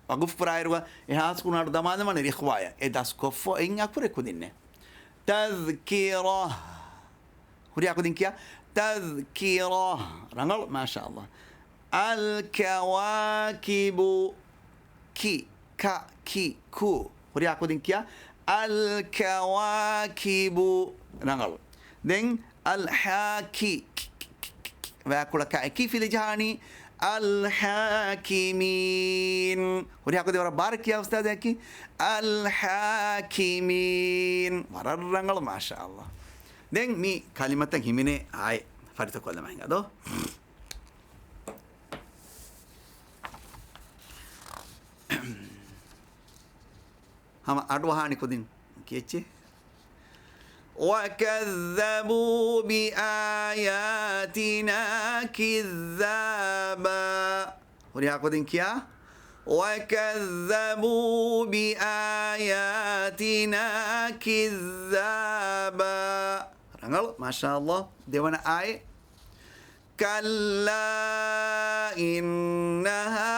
ވަގުފު ކުރާއިރުގަ އެ ހާސްކުނަ އަޑު ދަމާލަމާނެ ރިޚްވާޔަށް. އެ ދަސްކޮށްފަ އިން އަކުރެއް ކުދިންނެއް. ތަޒްކިރާ. ހުރިހާ ކުދިން ކިޔާ. ތަޒްކިރާ. ރަނގަޅު، މާޝާﷲ. އަލްކަވާކިބު. ކި، ކަ، ކި، ކު. ހުރިހާ ކުދިން ކިޔާ. އަލްކަވާކިބު. ރަނގަޅު. ދެން އަލް ހާ ކި. ވާކުޅަކާ އެކީ ފިލި ޖަހާނީ. އަލް ހާކިމީން. ހުރިހާ ކުދިން ވަރަށް ބާރަށް ކިޔާ އުސްތާޒާ ކީ. އަލް ހާކިމީން. ވަރަށް ރަނގަޅު، މާޝާﷲ. ދެން މި ކަލިމަތައް ހިމެނޭ އާއެއް ފަރިތަކޮށްލަމާ ހިނގާ ދޯ؟ ހަމަ އަޑުއަހާނެ ކުދިން ކިޔެއްޗޭ. وَكَذَّبُوا بِآيَاتِنَا كِذَّابًا. ހުރިހާ ކުދިން ކިޔާ. وَكَذَّبُوا بِآيَاتِنَا كِذَّابًا. ރަނގަޅު، މާޝާﷲ. ދެވަނަ އާއެއް. كَلَّا إِنَّهَا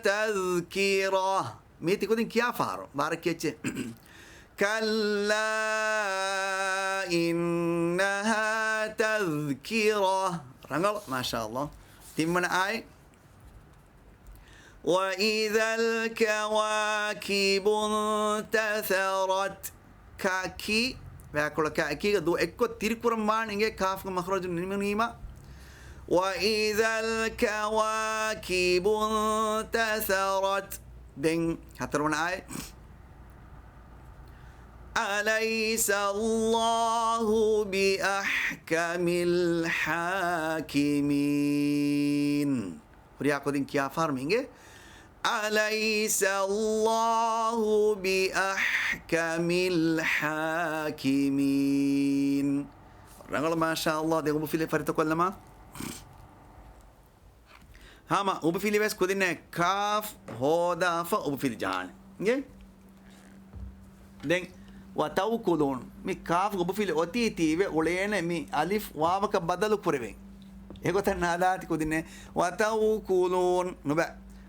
تَذْكِرَةٌ. މީތި ކުދިން ކިޔާ ފަހަރު. ބާރަށް ކިޔެއްޗޭ. كَلَّا إِنَّهَا تَذْكِرَةٌ. ރަނގަޅު، މާޝާﷲ. ތިންވަނަ އާއެއް. وَإِذَا الْكَوَاكِبُ انْتَثَرَتْ. ކަ ކީ، ވާކޮޅަކާ އެކީގަ ދު އެއްކޮށް ތިރިކުރަން ވާނެ އިނގޭ ކާފުގެ މަޚްރަޖު ނިމުނީމަ. وَإِذَا الْكَوَاكِبُ انْتَثَرَتْ. ދެން ހަތަރުވަނަ އާއެއް. أَلَيْسَ اللَّهُ بِأَحْكَمِ الْحَاكِمِينَ. ހުރިހާ ކުދިން ކިޔާ ފަހަރު މި އިނގޭ. أَلَيْسَ اللَّهُ بِأَحْكَمِ الْحَاكِمِينَ. ރަނގަޅު، މާޝާﷲ. ދެން އުބުފިލި ފަރިތަކޮށްލަމާ. ހަމަ އުބުފިލި ވެސް ކުދިންނެއް ކާފް ހޯދާފަ އުބުފިލި ޖަހާނެ. އިނގޭ؟ ދެން ވަތައުކުލޫން. މި ކާފް އުބުފިލި އޮތީތީވެ އުޅޭނެ މި އަލިފް ވާވަކަށް ބަދަލު ކުރެވެން. އެގޮތަށް ނާދާތި ކުދިންނެއް. ވަތައުކުލޫން. ނުބަ.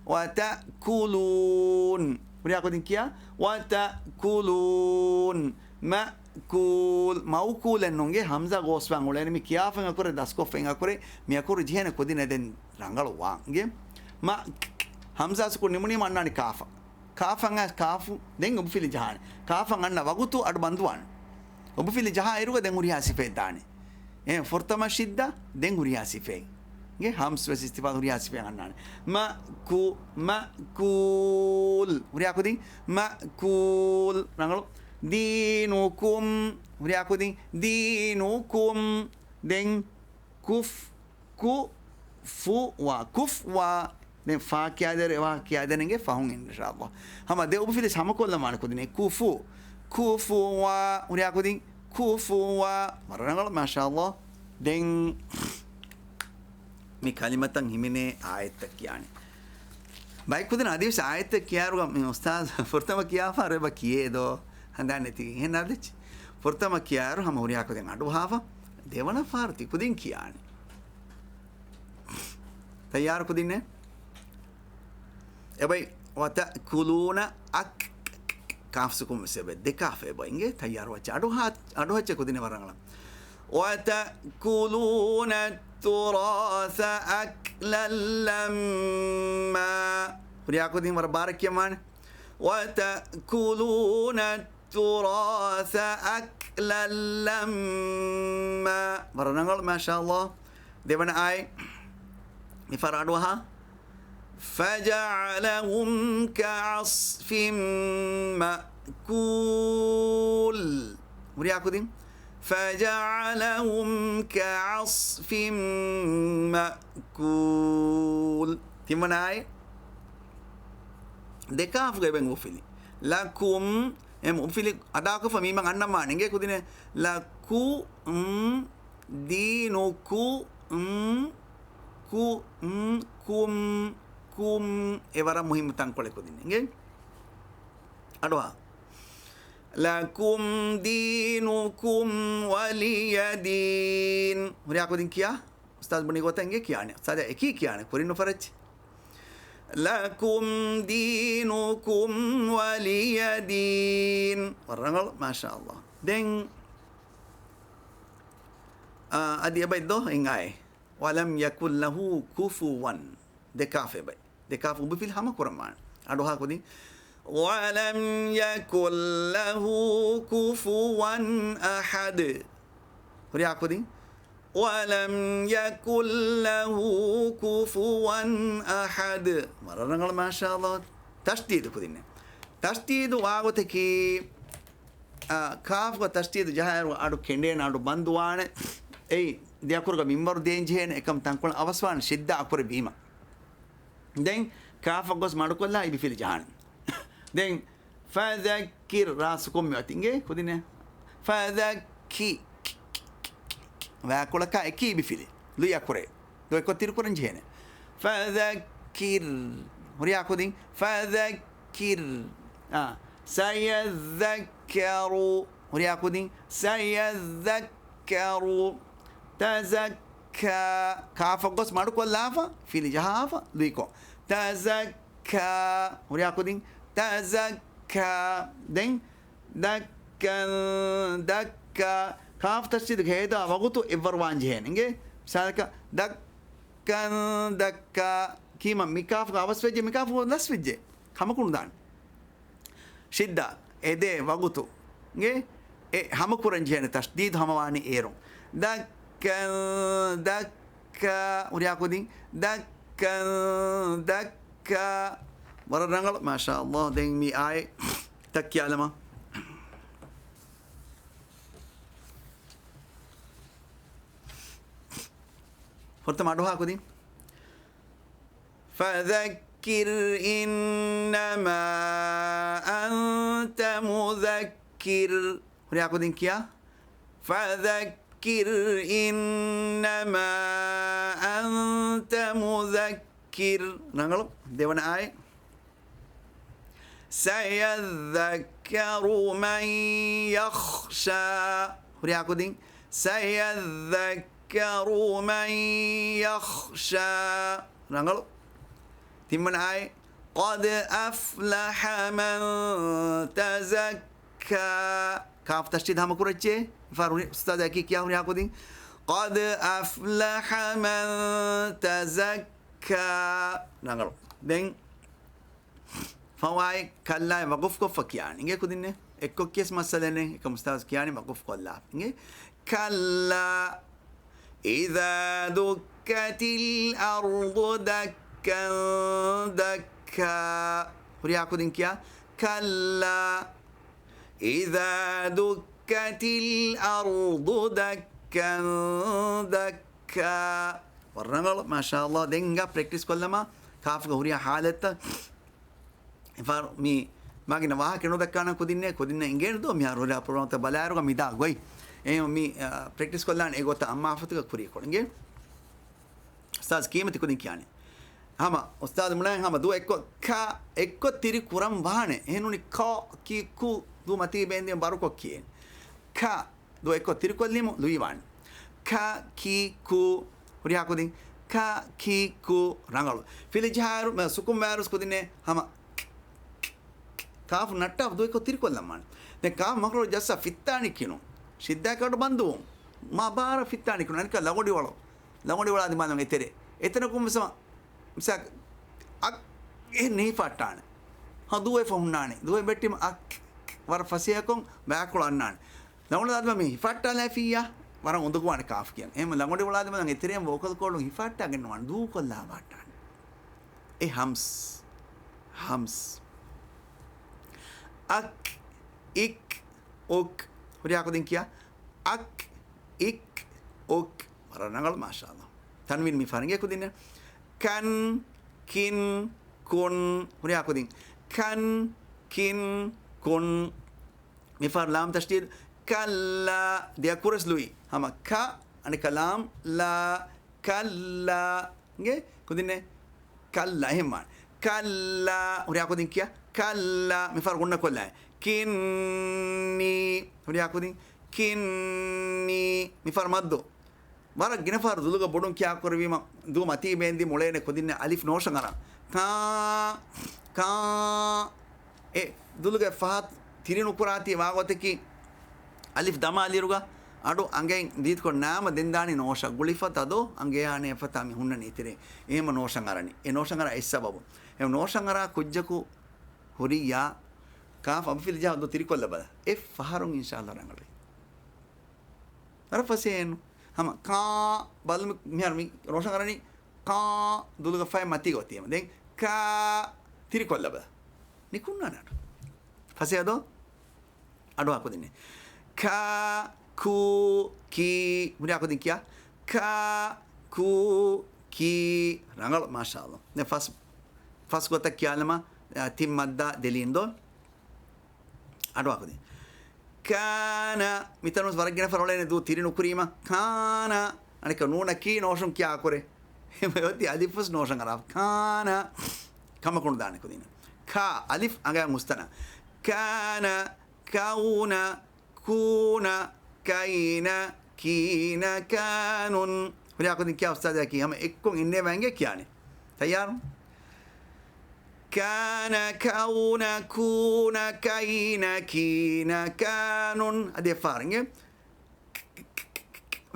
ވަތަ ކުލޫން. ހުރިހާ ކުދިން ކިޔާ. ވަތަ ކުލޫން. މަ ކޫލް. މައުކޫލެއް ނޫންގެ ހަމްޒާ ގޯސްވާން އުޅޭނެ މި ކިޔާފައި އަކުރެއް ދަސްކޮށްފައި އަކުރެއް މި އަކުރު ޖެހޭނެ ކުދިންނެއް ދެން ރަނގަޅު ވާން. އިނގޭ؟ މަ ކް، ކް. ހަމްޒާ ސުކުން ނިމުނީމަ އަންނާނެ ކާފަ. ކާފަ އަންނާ ކާފު ދެން އުބުފިލި ޖަހާނެ. ކާފަ އަންނަ ވަގުތު އަޑު ބަންދުވާނެ. އުބުފިލި ޖަހާ އިރުގަ ދެން ހުރިހާ ސިފައެއް ދާނެ. އެހެން ފުރަތަމަ ޝިއްދަ ދެން ހުރިހާ ސިފައެއް. އިނގޭ؟ ހަމްޒް ވެސް އިސްތިފާލު ހުރިހާ ސިފައެއް އަންނާނެ. މަ ކު، މަ ކޫލް. ހުރިހާ ކުދިން މަ ކޫލް. ރަނގަޅު. ދީނުކުމް. ހުރިހާ ކުދިން ދީނުކުމް. ދެން ކުފް، ކު، ފު، ވާ. ކުފް، ވާ. ދެން ފާ ކިޔާދޭއިރު އެވާހަކަ ކިޔާދޭނެ އިނގޭ ފަހުން އިންޝާﷲ. ހަމަ ދެ އުބުފިލި ހަމަކޮށްލަން ވާނެ ކުދިން. ކުފު، ކުފުވާ. ހުރިހާ ކުދިން ކުފުވާ. ވަރަށް ރަނގަޅު މާޝާﷲ. ދެން މި ކަލިމަތައް ހިމެނޭ އާޔަތްތައް ކިޔާނެ. ބައެއް ކުދިން އަދިވެސް އާޔަތްތައް ކިޔާއިރުގަ މި އުސްތާޛު ފުރަތަމަ ކިޔާފަ އަރަބަ ކިޔޭދޯ ހަނދާން ނެތިގެން. އެހެން ނަދެއްޗި. ފުރަތަމަ ކިޔާއިރު ހަމަ ހުރިހާ ކުދިން އަޑުއަހާފަ ދެވަނަ ފާރު ތި ކުދިން ކިޔާނެ. ތައްޔާރު ކުދިންނޭ؟ އެބައި، ވަތަ ކުލޫނަ އަކް، ކާފް ސުކުން ވެސް އެބައި، ދެ ކާފް އެބައި އިނގޭ. ތައްޔާރު ވައްޗަ އަޑު ހާ-، އަޑު ހައްޗަ ކުދިން ވަރަނގަޅަ. وَتَأْكُلُونَ التُّرَاثَ أَكْلًا لَمًّا. ހުރިހާ ކުދިން ވަރަށް ބާރަށް ކިޔަން ވާނެ. وَتَأْكُلُونَ التُّرَاثَ أَكْلًا لَمًّا. ވަރަށް ރަނގަޅު، މާޝާﷲ. ދެވަނަ އާޔަތް. މި ފަހަރު އަޑުއަހާ. فَجَعَلَهُمْ كَعَصْفٍ مَأْكُولٍ. ހުރިހާ ކުދިން. فَجَعَلَهُمْ كَعَصْفٍ مَأْكُولٍ. ތިންވަނަ އާޔަތް. ދެ ކާފްގަ އެބައި އުފިލި. ލަކުމް. އެ އުފިލި އަދާކޮށްފަ މީމަށް އަންނަން ވާނެ އިނގޭ ކުދިންނޭ. ލަކު، މް، ދީނު، ކު، މް، ކު، މް، ކުމް، ކުމް. އެ ވަރަށް މުހިއްމު ތަންކޮޅެއް ކުދިން އިނގޭ. އަޑުއަހާ. لَكُمْ دِينُكُمْ وَلِيَ دِينِ. ހުރިހާ ކުދިން ކިޔާ. އުސްތާޛު ބުނި ގޮތަށް އިނގޭ ކިޔާނެ. އުސްތާޛާ އެކީ ކިޔާނެ. ކުރިން ނުފަރައްޗި. لَكُمْ دِينُكُمْ وَلِيَ دِينِ. ވަރަށް ރަނގަޅު، މާޝާﷲ. ދެން، އާ، އަދި އެބައި ދޯ އިނގާއެ. وَلَمْ يَكُنْ لَهُ كُفُوًا. ދެ ކާފް އެބައި. ދެ ކާފް އުބުފިލި ހަމަ ކުރަން ވާނެ. އަޑުއަހާ ކުދިން. وَلَمْ يَكُنْ لَهُ كُفُوًا أَحَدٌ. ހުރިހާ ކުދިން. وَلَمْ يَكُنْ لَهُ كُفُوًا أَحَدٌ. ވަރަށް ރަނގަޅު، މާޝާﷲ. ތަޝްދީދު ކުދިންނޭ. ތަޝްދީދު ވާގޮތަކީ، އާ، ކާފްގަ ތަޝްދީދު ޖަހާއިރު އަޑު ކެނޑޭނެ، އަޑު ބަންދުވާނެ. އެއީ، ދެ އަކުރުގަ މިންވަރު ދޭން ޖެހޭނެ، އެކަމް ތަންކޮޅެއް އަވަސްވާނެ ޝިއްދަ އަކުރެއް ވީމަ. ދެން ކާފަށް ގޮސް މަޑުކޮށްލާ އިބިފިލި ޖަހާނެ. ދެން ފަޛައްކިރް، ރާ ސުކުން މި އޮތީ އިނގޭ ކުދިންނޭ. ފަޛައްކި، ވާކުޅަކާ އެކީ އިބިފިލި. ލުއި އަކުރޭ. ދޮއެކޮށް ތިރިކުރަން ޖެހޭނެ. ފަޛައްކިރް. ހުރިހާ ކުދިން. ފަޛައްކިރް. އާ. ސަޔަޛައްކަރު. ހުރިހާ ކުދިން. ސަޔަޛައް ކަރު. ތަޒައްކާ. ކާފަށް ގޮސް މަޑުކޮށްލާފަ، ފިލި ޖަހާފަ، ލުއިކޮށް. ތަޒައްކާ. ހުރިހާ ކުދިން. ތަޒައްކާ. ދެން ދައްކަން، ދައްކާ. ކާފް ތަޝްދީދުގެ ހޭދާ ވަގުތު އެއްވަރު ވާން ޖެހޭނެ. އިނގޭ؟ މިސާލަކަށް، ދައްކަން، ދައްކާ. ކީމަ މި ކާފްގަ އަވަސްވެއްޖެ، މި ކާފް ލަސްވެއްޖެ. ކަމަކު ނުދާނެ. ޝިއްދަ، އެދޭ ވަގުތު، އިނގޭ؟ އެ ހަމަކުރަން ޖެހޭނެ ތަޝްދީދު ހަމަވާނީ އޭރުން. ދައްކަން، ދައްކާ، ހުރިހާ ކުދިން، ދައްކަން، ދައްކާ. ވަރަށް ރަނގަޅު، މާޝާﷲ. ދެން މި އާޔަތް ތައް ކިޔާލަމާ. ފުރަތަމަ އަޑުއަހާ ކުދިން. فَذَكِّرْ إِنَّمَا أَنْتَ مُذَكِّرٌ. ހުރިހާ ކުދިން ކިޔާ. فَذَكِّرْ إِنَّمَا أَنْتَ مُذَكِّرٌ. ރަނގަޅު. ދެވަނަ އާޔަތް. سَيَذَّكَّرُ مَنْ يَخْشَى. ހުރިހާ ކުދިން. سَيَذَّكَّرُ مَنْ يَخْشَى. ރަނގަޅު. ތިންވަނަ އާޔަތް. قَدْ أَفْلَحَ مَنْ تَزَكَّى. ކާފް ތަޝްދީދު ހަމަކުރައްޗޭ. ފާރު އުސްތާޛާ އެކީ ކިޔާ ހުރިހާ ކުދިން. قَدْ أَفْلَحَ مَنْ تَزَكَّى. ރަނގަޅު. ދެން ފަހު އާޔަތް ކައްލާއި ވަގުފްކޮށްފަ ކިޔާނީ. އިނގޭ ކުދިންނޭ؟ އެއްކޮށް ކިޔަސް މައްސަލައެއް ނެތް. އެކަމް އުސްތާޛު ކިޔާނީ ވަގުފްކޮށްލާ. އިނގޭ؟ كَلَّا إِذَا دُكَّتِ الْأَرْضُ دَكًّا دَكًّا. ހުރިހާ ކުދިން ކިޔާ. كَلَّا إِذَا دُكَّتِ الْأَرْضُ دَكًّا دَكًّا. ވަރަށް ރަނގަޅު، މާޝާﷲ. ދެން އިނގާ ޕްރެކްޓިސް ކޮށްލަމާ. ކާފުގެ ހުރިހާ ހާލަތްތައް އެފަހަރު މި މާގިނަ ވާހަކަ ނުދައްކާނަން ކުދިންނޭ، ކުދިންނަށް އިނގޭނެ ދޯ މިހާރު ހުރިހާ ޕްރޮގްރާމްތައް ބަލާއިރުގަ މިދާ ގޮތް. އެހެން މި، އާ، ޕްރެކްޓިސް ކޮށްލާނެ އެގޮތަށް އައްމާ ފަތުގަ ކުރިއަށް ކޮޅިނގޭ. އުސްތާޒް ކީމަތި ކުދިން ކިޔާނެ. ހަމަ އުސްތާޒް ބުނާ ހަމަ ދުވަ އެއްކޮށް ކަ އެއްކޮށް ތިރި ކުރަން ވާނެ. އެހެން ނޫނީ ކަ ކި ކު ދު މަތީ ބޭންދިޔަ ބަރުކޮށް ކިޔޭނެ. ކަ ދުވަ އެއްކޮށް ތިރިކޮށްލީމު ލުއިވާނެ. ކަ ކި ކު. ހުރިހާ ކުދިން. ކަ ކި ކު. ރަނގަޅު. ފިލިޖަހާއިރު މަ ސުކުން ވާއިރުސް ކުދިންނޭ ހަމަ ކާފު ނައްޓާފަ ދުވަ އެއްކޮށް ތިރިކޮށްލަން ވާނެ. ދެން ކާފު މަޚްރަޖު ޖައްސާ ފިއްތާނި ކިނުން. ޝިއްދާ ކަޑު ބަންދުވުން. މާ ބާރަށް ފިއްތާނި ކިނުން. އަނެއްކާ ލަނގޮޑި ވަޅު. ލަނގޮޑި ވަޅާ ދިމާލުން އެތެރެ. އެތަނަކުން ވެސް ހަމަ މިސާލަކަށް އަ އެހެން ނިހިފައްޓާނެ. ހަ ދުވަ އެއްކޮށް ހުންނާނެ. ދުވަ އެއްކޮށް ބެއްޓީމަ އަ ވަރަށް ފަސޭހަކޮށް ބާކޮޅަށް އަންނާނެ. ލަނގޮޑި ވަޅާ ދިމާ މި ހިފައްޓާލާފިއްޔާ ވަރަށް އުނދަގޫވާނެ ކާފު ކިޔަން. އެހެން ލަނގޮޑި ވަޅާ ދިމާލަން އެތެރެއިން ވޯކަލް ކޯޑުން ހިފައްޓާގެން ނުވާނެ. ދޫކޮށްލާ ވައްޓާނެ. އެ ހަމްސް. ހަމްސް. އަކް، އިކް، އުކް. ހުރިހާ ކުދިން ކިޔާ. އަކް، އިކް، އުކް. ވަރަށް ރަނގަޅު، މާޝާﷲ. ތަންވީން މި ފަހަރު އިނގޭ ކުދިންނޭ. ކަން، ކިން، ކުން. ހުރިހާ ކުދިން. ކަން، ކިން، ކުން. މި ފަހަރު ލާމް ތަޝްދީދު. ކައްލާ. ދެ އަކުރަސް ލުއި. ހަމަ ކަ، އަނެއްކާ ލާމް، ލާ. ކައްލާ. އިނގޭ ކުދިންނޭ. ކައްލާ. އެހެން ވާނެ. ކައްލާ. ހުރިހާ ކުދިން ކިޔާ. ކައްލާ. މި ފަހަރު ގުންނަ ކޮށްލާ. ކިންނީ. ހުރިހާ ކުދިން. ކިންނީ. މި ފަހަރު މައްދު. ވަރަށް ގިނަ ފަހަރު ދުލުގަ ބޮޑުން ކިޔާ ކުރެވީމަ، ދު މަތީ ބޭންދި މުޅޭނެ ކުދިންނަށް އަލިފް ނޯށަށް އަރާ. ކާ، ކާ، އެ ދުލުގެ ފަހަތު ތިރިނުކުރާތީ ވާގޮތަކީ، އަލިފް ދަމާލިއިރުގަ އަޑު އަނގައިން ދީތުކޮށް ނާމަ ދެން ދާނީ ނޯށަށް. ގުޅިފަ ތަދޯ އަނގަޔާނޭ ފަތާ މި ހުންނަނީ ތިރޭ. އެހެމަ ނޯށަށް އަރަނީ. އެ ނޯށަށް އަރާ އެއް ސަބަބު. އެ ނޯށަށް އަރާ ކުއްޖަކު ހުރިއްޔާ، ކާފް އަބު ފިލިޖާ ދު ތިރިކޮށްލަބަލަ. އެއް ފަހަރުން އިންޝާﷲ ރަނގަޅުވި. ވަރަށް ފަސޭހައެއްނު. ހަމަ ކާ ބަލަމު މިހާރު މި ރޯޝަން އަރަނީ ކާ ދުލުގަ ފައި މަތީގަ އޮތީމަ. ދެން ކާ ތިރިކޮށްލަބަލަ. ނިކުންނާނެ އަޑު. ފަސޭހަދޯ؟ އަޑު އަކުދިންނެ. ކާ ކޫ ކީ. ހުރިހާ ކުދިން ކިޔާ. ކާ ކޫ ކީ. ރަނގަޅު، މާޝާﷲ. ދެން ފަސް، ފަސް ގޮތަށް ކިޔާލަމާ، އަ، ތިން މައްދާ ދެލީން ދޯ؟ އަޑު އަކުދިން. ކާނަ. މިތަނުސް ވަރަށް ގިނަ ފަރުޅޭނެ ދޫ ތިރި ނުކުރީމަ. ކާނަ. އަނެއްކާ ނޫނަކީ ނޯޝުން ކިޔާކުރޭ. އެމަ އޮތީ އަލިފުސް ނޯޝަން އަރާ. ކާނަ. ކަމަކުނު ދާނެ ކުދިން. ކާ އަލިފް އަނގަޔަށް މުސްތަނާ. ކާނަ، ކައުނަ، ކޫނަ، ކައިނަ، ކީނަ، ކާނުން. ހުރިހާ ކުދިން ކިޔާ އުސްތާޛާ ކީ ހަމަ އެއްކޮށް އިންނޭ ވައިންގެ ކިޔާނެ. ތައްޔާރު؟ ކާނަ، ކައުނަ، ކޫނަ، ކައިނަ، ކީނަ، ކާނުން. އަދި އެއްފަހަރަށް އިނގޭ.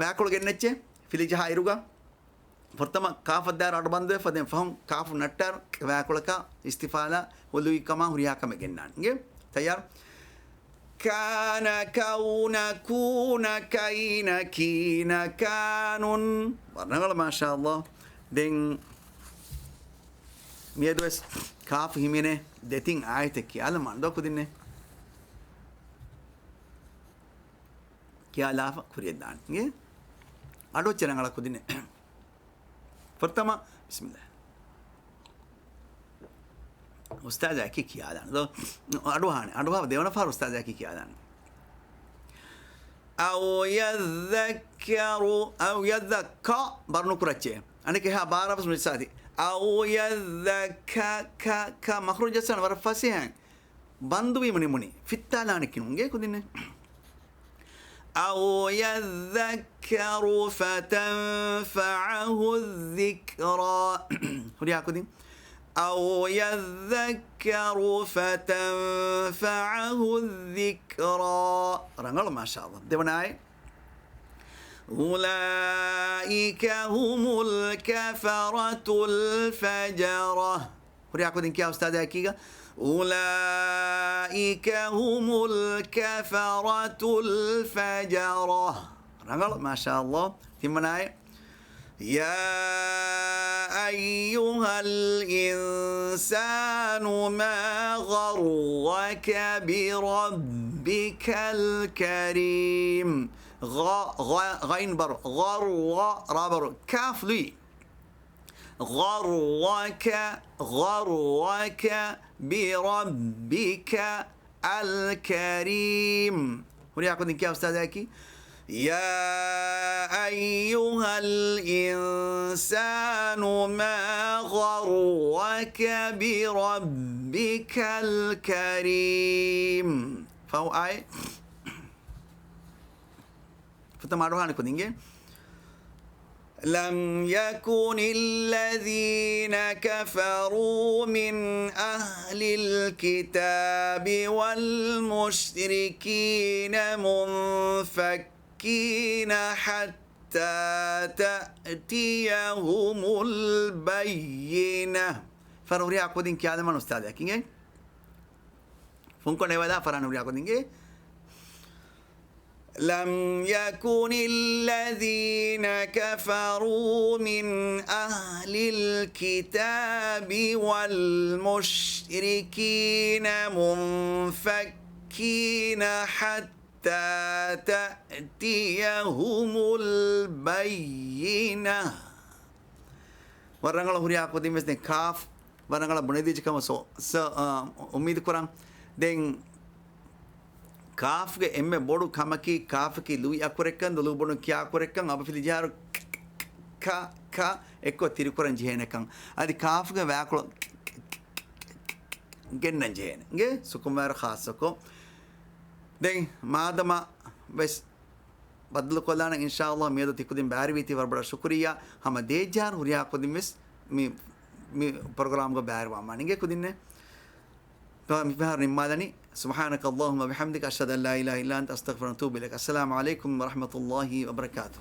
ވައިކޮޅު ގެންނައްޗޭ. ފިލި ޖަހާ އިރުގަ. ފުރަތަމަ ކާފަށް ދާއިރު އަޑު ބަންދުވެފަ، ދެން ފަހުން ކާފު ނައްޓާއިރު ވައިކޮޅަކާ އިސްތިފާލާ ހުލުވި ކަމާ ހުރިހާ ކަމެއް ގެންނާނެ. އިނގޭ؟ ތައްޔާރު؟ ކާނަ، ކައުނަ، ކޫނަ، ކައިނަ، ކީނަ، ކާނުން. ވަރަށް ރަނގަޅު، މާޝާﷲ. ދެން މިއަދުވެސް ކާފު ހިމެނޭ ދެތިން އާޔަތެއް ކިޔާލަމާ ދޯ ކުދިންނޭ. ކިޔާލާފަ ކުރިޔަށް ދާނެ. އިނގޭ؟ އަޑު އެއްޗެއް ރަނގަޅަށް ކުދިންނޭ. ފުރަތަމަ، ބިސްމިﷲ. އުސްތާޛާ އެކީ ކިޔާލާނެ. ދޯ، އަޑު އަހާނެ. އަޑު އަހާ ދެވަނަ ފަހަރު އުސްތާޛާ އެކީ ކިޔާލާނެ. އައު ޔަޛައްކަރު، އައު ޔަޛައް، ކަ ބަރުނުކުރައްޗޭ. އަނެކެހާ ބާރަ ވެސް ނުއްސާތި. އައު ޔަޛައްކަ، ކަ، ކަ، މަޚްރަޖު ޖައްސާނެ ވަރަށް ފަސޭހައިން. ބަންދުވީމަ ނިމުނީ. ފިއްތާލާނެ ކިނުންގޭ ކުދިންނޭ. أو يذكر فتنفعه الذكرى. ހުރިހާ ކުދިން. أو يذكر فتنفعه الذكرى. ރަނގަޅު، މާޝާﷲ. ދެވަނަ އާޔަތް. أولئك هم الكفرة الفجرة. ހުރިހާ ކުދިން ކިޔާ އުސްތާޛާ އެކީގަ. أولئك هم الكفرة الفجرة. ރަނގަޅު، މާޝާﷲ. ތިންވަނަ އާޔަތް. يا أيها الإنسان ما غرك بربك الكريم. ޣ، ޣ، ޣައިން ބަރު. ޣަރް، ޣަ، ރާ ބަރު. ކާފް ލުއި. غرك، غرك بربك الكريم. ހުރިހާ ކުދިން ކިޔާ އުސްތާޛާއަކީ، يا أيها الإنسان ما غرك بربك الكريم. ފަހު އާއެ. ފުތަމަ އަޑުހާނެ ކުދިންގެ. لم يكن الذين كفروا من أهل الكتاب والمشركين منفكين حتى تأتيهم البينة. ފަހުރު ހުރިހާ ކުދިން ކިޔާދެމަން އުސްތާޛާ ކިނގެ. ފުންކޮށް ނެވަލާ ފަރާން ހުރިހާ ކުދިންގެ. لم يكن الذين كفروا من أهل الكتاب والمشركين منفكين حتى تأتيهم البينة. ވަރަށް ރަނގަޅަށް ހުރިހާ ކުދިން ވެސް ދެން ކާފް ވަރަށް ރަނގަޅަށް ބުނެދީޖެ ކަމަށް ސޯ-، ސ-، އާ، އުއްމީދު ކުރަން. ދެން ކާފްގެ އެންމެ ބޮޑު ކަމަކީ، ކާފަކީ ލުއި އަކުރެއްކަން، ލުއި ބޮޑުން ކިޔާ އަކުރެއްކަން، އަބަފިލި ޖަހާއިރު ކ، ކ، ކ، އެއްކޮށް ތިރިކުރަން ޖެހޭނެކަން. އަދި ކާފްގެ ވައިކޮޅު ގެންނަން ޖެހޭނެ. އިނގޭ ސުކުންވާއިރު ޚާއްޞަކޮށް. ދެން މާދަމާ ވެސް ބައްދަލުކޮށްލާނަން އިންޝާﷲ. މިއަދު ތިކުދިން ބައިވެރިވީތީ ވަރަށް ބޮޑަށް ޝުކުރިއްޔާ. ހަމަ ދޭއްޖާރު ހުރިހާ ކުދިން ވެސް މި، މި ޕްރޮގްރާމްގަ ބައިވެރިވާން ވާނެ. އިނގޭ ކުދިންނޭ. މިފަހަރު ނިންމާލަނީ. سبحانك اللهم وبحمدك، أشهد أن لا إله إلا أنت، أستغفرك وأتوب إليك. السلام عليكم ورحمة الله وبركاته.